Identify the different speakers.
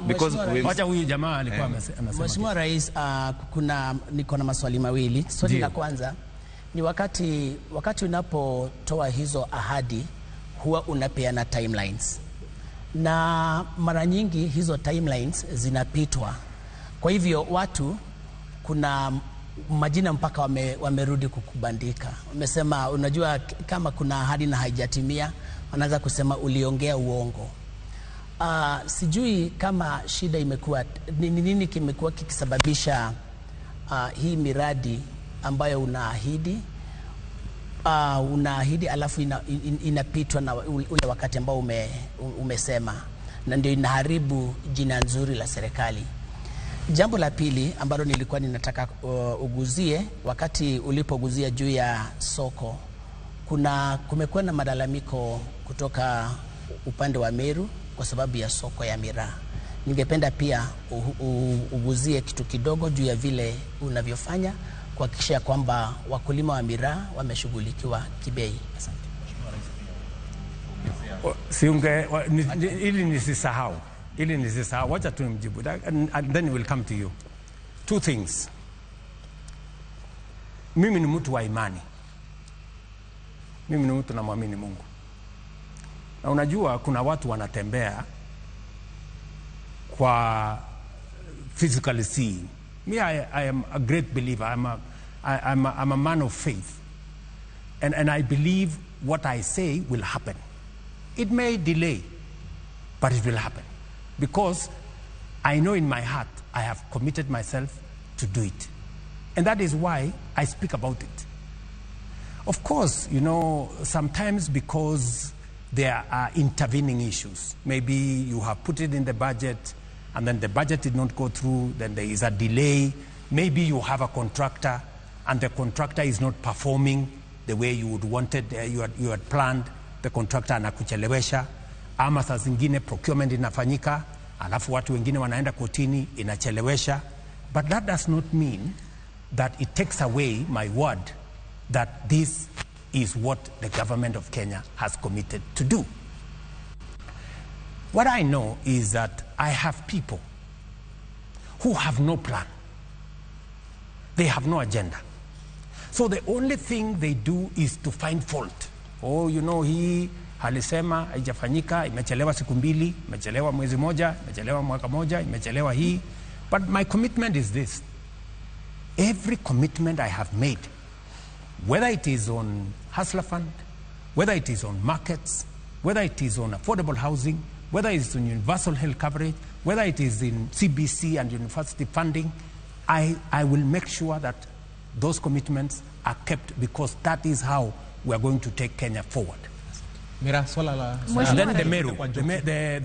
Speaker 1: Because
Speaker 2: Wacha huyu jamaa alikuwa anasema.
Speaker 3: Mheshimiwa Rais, kuna niko na maswali mawili. Swali la kwanza ni wakati unapotoa hizo ahadi huwa unapeana timelines, na mara nyingi hizo timelines zinapitwa. Kwa hivyo watu, kuna majina mpaka wamerudi kukubandika, wamesema, unajua, kama kuna ahadi na haijatimia, wanaanza kusema uliongea uongo. Sijui kama shida imekuwa ni nini kimekuwa kikisababisha hii miradi ambayo unaahidi alafu inapitwa na ule wakati ambao umesema, na ndio inaharibu jina nzuri la serikali. Jambo la pili ambalo nilikuwa ninataka uguzie, wakati ulipoguzia juu ya soko, kumekuwa na malalamiko kutoka upande wa Meru kwa sababu ya soko ya miraa. Ningependa pia uguzie kitu kidogo juu ya vile unavyofanya kuhakikisha kwamba wakulima wa miraa wameshughulikiwa kibei. Asante.
Speaker 2: Siunge, ili nisisahau, wacha tu nimjibu and then we'll come to you. Two things. Mimi ni mtu wa imani, mimi ni mtu namwamini Mungu, na unajua kuna watu wanatembea kwa physically seeing. Me, I am a great believer. I'm a man of faith. And I believe what I say will happen. It may delay, but it will happen. Because I know in my heart I have committed myself to do it. And that is why I speak about it. Of course, sometimes because there are intervening issues. Maybe you have put it in the budget and then the budget did not go through, then there is a delay. Maybe you have a contractor and the contractor is not performing the way you would wanted, you had planned. The contractor anakuchelewesha, ama saa zingine procurement inafanyika, alafu watu wengine wanaenda kotini, inachelewesha. But that does not mean that it takes away my word that this is what the government of Kenya has committed to do. What I know is that I have people who have no plan. They have no agenda. So the only thing they do is to find fault. Oh, hii alisema haijafanyika, imechelewa siku 2, imechelewa mwezi moja, imechelewa mwaka moja, imechelewa hii. But my commitment is this. Every commitment I have made, whether it is on Hustler Fund, whether it is on markets, whether it is on affordable housing, whether it is on universal health coverage, whether it is in CBC and university funding, I will make sure that those commitments are kept because that is how we are going to take Kenya forward.
Speaker 4: Miraa, swala la
Speaker 2: And then the
Speaker 4: Rais.
Speaker 2: Meru, the